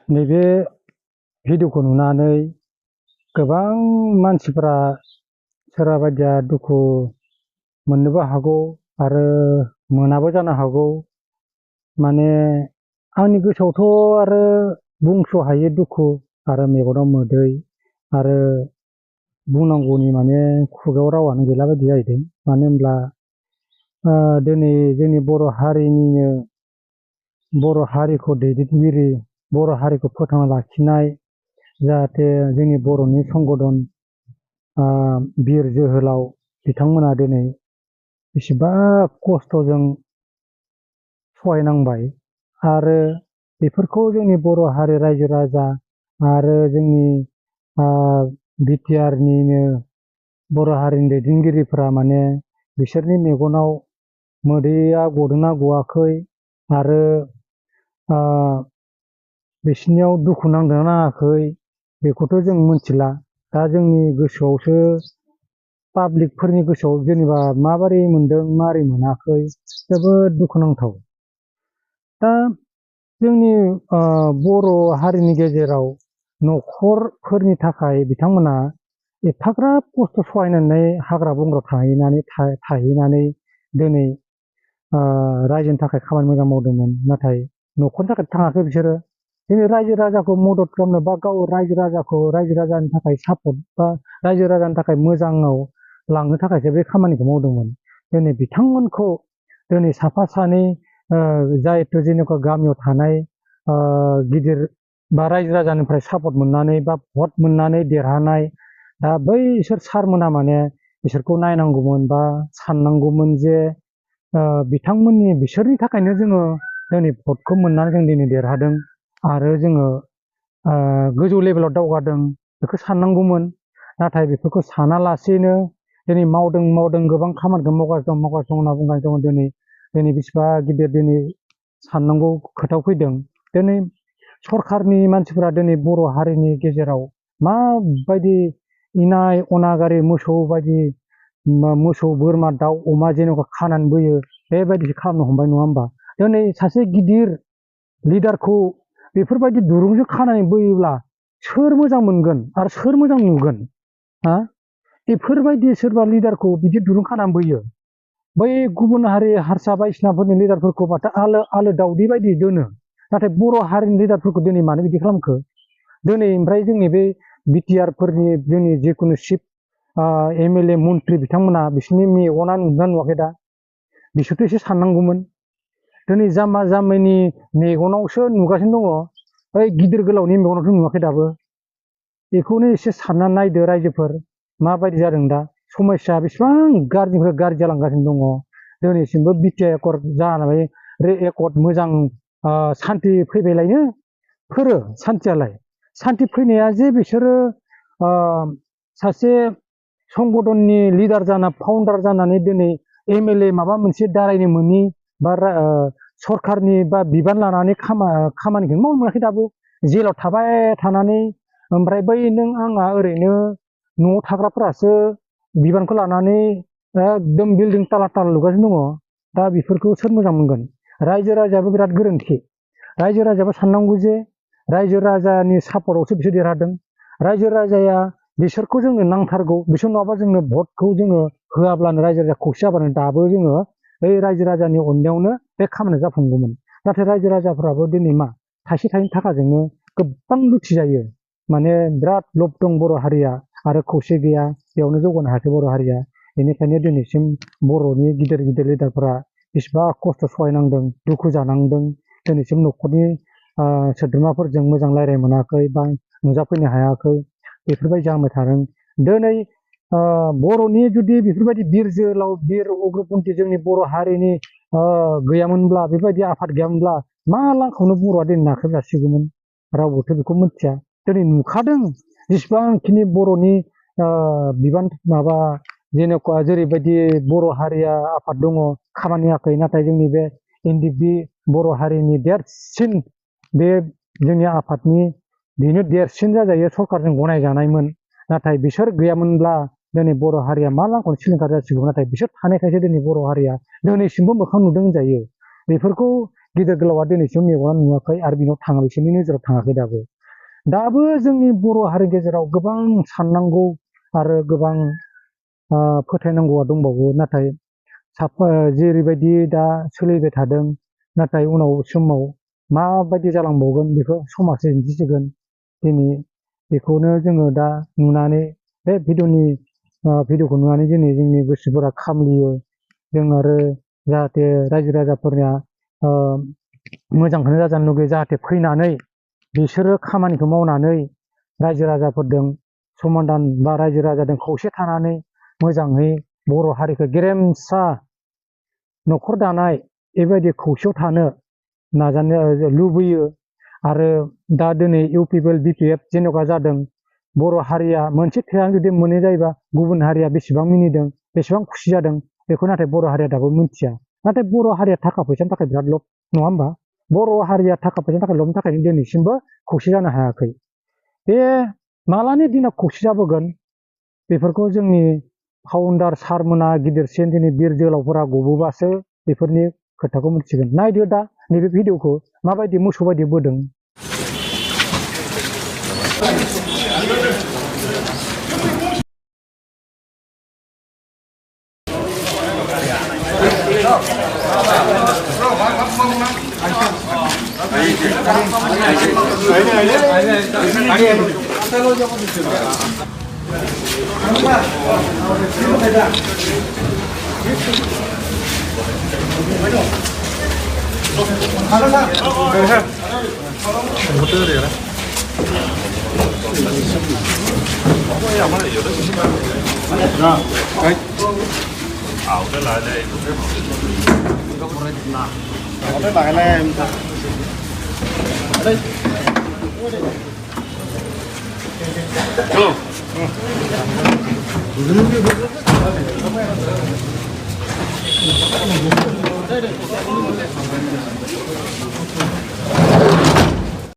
नैबे भिडिअखौ नुनानै गोबां मानसिफोरा सोरबा बायदिया दुखु मोननोबो हागौ आरो मोनाबो जानो हागौ। माने आंनि गोसोआवथ' आरो बुंस' हायै दुखु आरो मेगनाव मोदै आरो बुंनांगौनि माने खुगायाव रावानो गैला बायदि जाहैदों। मानो होनब्ला दिनै जोंनि बर' हारिनिनो बर' हारिखौ दैदेनगिरि, बर' हारिखौ फोथांना लाखिनाय, जाहाथे जोंनि बर'नि संगठन बिर जोहोलाव बिथांमोना दिनै बेसेबा खस्थ'जों सहायनांबाय आरो बेफोरखौ जोंनि बर' हारि रायजो राजा आरो जोंनि बिटिआरनिनो बर' हारिनि दैदेनगिरिफोरा माने बिसोरनि मेगनाव मोदैया गदोंना गवाखै आरो बिसोरनियाव दुखु नांदोंना नाङाखै बेखौथ' जों मिथिला। दा जोंनि गोसोआवसो पाब्लिकफोरनि गोसोआव जेनेबा माबोरै मोनदों माबोरै मोनाखै जोबोद दुखुनांथाव। दा जोंनि बर' हारिनि गेजेराव न'खरफोरनि थाखाय बिथांमोना एफाग्राब खस्थ' सहायनानै हाग्रा बंग्रायाव थाहैनानै दिनै रायजोनि थाखाय खामानि मोजां मावदोंमोन, नाथाय न'खरनि थाखाय थाङाखै बिसोरो। दिनै रायजो राजाखौ मदद खालामनो बा गाव रायजो राजानि थाखाय सापर्ट बा रायजो राजानि थाखाय मोजाङाव लांनो थाखायसो बे खामानिखौ मावदोंमोन। दिनै बिथांमोनखौ दिनै साफा सानै जायथु जेनेबा गामियाव थानाय गिदिर बा रायजो राजानिफ्राय सापर्ट मोननानै बा भट मोननानै देरहानाय, दा बैसोर सारमोना माने बिसोरखौ नायनांगौमोन बा साननांगौमोन जे बिसोरनि थाखायनो जोङो दिनै भटखौ मोननानै जों दिनै देरहादों आरो जोङो गोजौ लेभेलाव दावगादों, बेखौ साननांगौमोन। नाथाय बेफोरखौ सानालासेनो दिनै मावदों गोबां खामानिखौ मावगासिनो दं होनना बुंगासिनो दङ। दिनै बेसेबा गिदिर दिनै साननांगौ खोथायाव फैदों। दिनै सरखारनि मानसिफोरा दिनै बर' हारिनि गेजेराव माबायदि इनाय अनागारि मोसौ बोरमा दाउ अमा जेनेबा खानानै बोयो बेबायदिसो खालामनो हमबाय, नङा होमबा? दिनै सासे गिदिर लिडारखौ बेफोरबायदि दुरुंजों खानानै बोयोब्ला सोर मोजां मोनगोन आरो सोर मोजां नुगोन? बेफोरबायदि सोरबा लिडारखौ बिदि दुरुं खानानै बोयो, बै गुबुन हारि हारसा बायदिसिनाफोरनि लिडारफोरखौ माथो आलो दावदै बायदि दोनो, नाथाय बर' हारिनि लिडारफोरखौ दिनै मानो बिदि खालामखो? दिनै ओमफ्राय जोंनि बे बिटिआरफोरनि जोंनि जिखुनु चिफ एमएलए मन्त्रि बिथांमोना बिसोरनि मेगना नुदोंना नुवाखै? दा बिसोरथ' एसे साननांगौमोन। दिनै जाम्बा जाम्बिनि मेगनावसो नुगासिनो दङ, बै गिदिर गोलावनि मेगनावथ' नुवाखै दाबो। बेखौनो एसे साननानै नायदो रायजोफोर, माबायदि जादों दा समस्या बेसेबां गाज्रिनिफ्राय गाज्रि जालांगासिनो दङ। दिनैसिमबो बिटिआर एकर्ड जानानै एकर्ड मोजां सान्थि फैबायलायनो सान्थियालाय सान्थि फैनाया जे बिसोरो सासे संगठननि लिडार जाना फाउन्डार जानानै दिनै एमएलए माबा मोनसे दारायनो मोनि बा सरखारनि बा बिबान लानानै खामानिखौनो मावनो मोनाखै दाबो। जेलाव थाबाय थानानै ओमफ्राय बै नों आंहा ओरैनो न'आव थाग्राफोरासो बिबानखौ लानानै एकदम बिल्डिं ताला ताला लुगासिनो दङ। दा बेफोरखौ सोर मोजां मोनगोन? रायजो राजायाबो बिराद गोरोन्थि। रायजो राजायाबो साननांगौ जे रायजो राजानि सापर्टआवसो बिसोर देरहादों। रायजो राजाया बिसोरखौ जोंनो नांथारगौ, बिसोर नङाबा जोंनो भटखौ जोङो होआब्लानो रायजो राजा खौसे जाबानो दाबो जोङो बै रायजो राजानि अननायावनो बे खामानिया जाफुंगौमोन। नाथाय रायजो राजाफ्राबो दिनै थाइसे थाइनै थाखाजोंनो गोबां लुथि जायो। माने बिराद लब दं बर' हारिया आरो खौसे गैया, बेयावनो जौगानो हायाखै बर' हारिया। बेनिखायनो दिनैसिम बर'नि गिदिर गिदिर लिडारफोरा बेसेबा खस्थ' सहायनांदों, दुखु जानांदों। दिनैसिम न'खरनि सोद्रोमाफोरजों मोजां रायज्लायनो मोनाखै बा नुजाफैनो हायाखै, बेफोरबायदि जाबाय थादों। दिनै बर'नि जुदि बेफोरबायदि बिर जोहोलाव बिर उग्रपन्थि जोंनि बर' हारिनि गैयामोनब्ला, बेबायदि आफाद गैयामोनब्ला मा लांखावनो बर'आ दिनै नाख्रेब जासिगौमोन? रावबोथ' बेखौ मिथिया। दिनै नुखादों जेसेबांखिनि बर'नि बिबान जेनेबा जेरैबायदि बर' हारिया आफाद दङ खामानि होआखै, नाथाय जोंनि बे एनडिएफबि बर' हारिनि देरसिन बे जोंनि आफादनि बेनो देरसिन जाजायो, सरकारजों गनायजानायमोन। नाथाय बिसोर गैयामोनब्ला दिनै बर' हारिया मा लांखौनो सिलिंखार जासिगौ नाथाय बिसोर थानायखायसो दिनै बर' हारिया दिनैसिमबो मोखां नुदों होनजायो बेफोरखौ गिदिर गोलावा दिनैसिम मेगनाव नुवाखै आरो बिनाव थाङा बिसोरनि नोजोराव थाङाखै दाबो जोंनि बर' हारि गेजेराव गोबां साननांगौ आरो गोबां फोथायनांगौआ दंबावो नाथाय जेरैबायदि दा सोलिबाय थादों नाथाय उनाव समाव माबायदि जालांबावगोन बेखौ समाजो दिन्थिसिगोन दिनै बेखौनो जोङो दा नुनानै बे भिडिअखौ नुनानै दिनै जोंनि गोसोफोरा खामलियो जों आरो जाहाथे रायजो राजाफोरनिया मोजांखौनो जाजानो लुगैयो जाहाथे फैनानै बिसोरो खामानिखौ मावनानै रायजो राजाफोरजों समाधान बा रायजो राजाजों खौसे थानानै मोजाङै बर' हारिखौ गेरेमसा न'खर दानाय बेबायदि खौसेयाव थानो नाजानो लुबैयो आरो दा दिनै इउपिपिएल बिपिएफ जेन'का जादों बर' हारिया मोनसे थेरां जुदि मोनै जायोबा गुबुन हारिया बेसेबां मिनिदों बेसेबां खुसि जादों बेखौ नाथाय बर' हारिया दाबो मिथिया नाथाय बर' हारिया थाखा फैसानि थाखाय बिराद लब नङा होमबा बर' हारिया थाखा फैसानि थाखाय लबनि थाखायनो दिनैसिमबो खौसे जानो हायाखै बे मालानि दिनाव खौसे जाबोगोन बेफोरखौ जोंनि फाउन्डार सारमोना गिदिरसिन दिनै बिर जोहोलावफोरा गबोबासो बेफोरनि खोथाखौ मिथिगोन नायदो दा नैबे भिडिअखौ माबायदि मोसौ बायदि बोदों Cái bài này em đây. Đây.